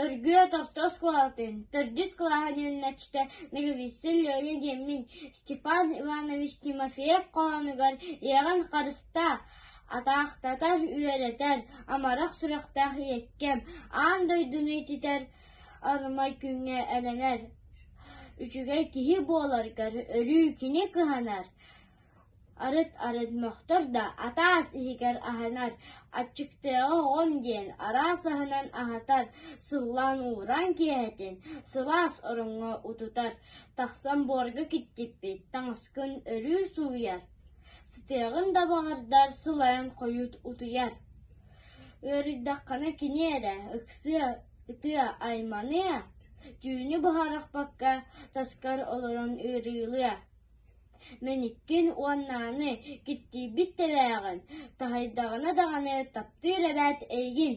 Өргүөт орто оскуолатын төрдүс кылааһын үөрэнээччитэ Ноговицын Леня диэммин Степан Иванович Тимофеев хоһоонугар «Ийэҕин харыстаа, атаахтатар, үөрэтэр, амарах сүрэхтээх ийэккэм, аан дойдуну ититэр армай күҥҥэ эрэнэр, үчүгэй киһи буоларгар өрүү кини кыһанар, Арыт-арыт мөхтөр да, атаас иһигэр аһынар, аччыктыаҕа оҕом диэн араас аһынан аһатар, сыллаан ууран киэһэтин сылаас ороҥҥо утутар, тахсан буорга киттиппит таҥаскын өрүү сууйар, сытыаҕын да баҕардар сылайан хойут утуйар. Ыарыйдаххына кини эрэ ыксыа, ытыа, айманыа, түүнү быһаарахпакка таскар олорон ыарыылыа. Мэниккин уоннааны киттийбит тэлээҕин, таһыйдаҕына даҕаны таптыыр эбээт эйигин.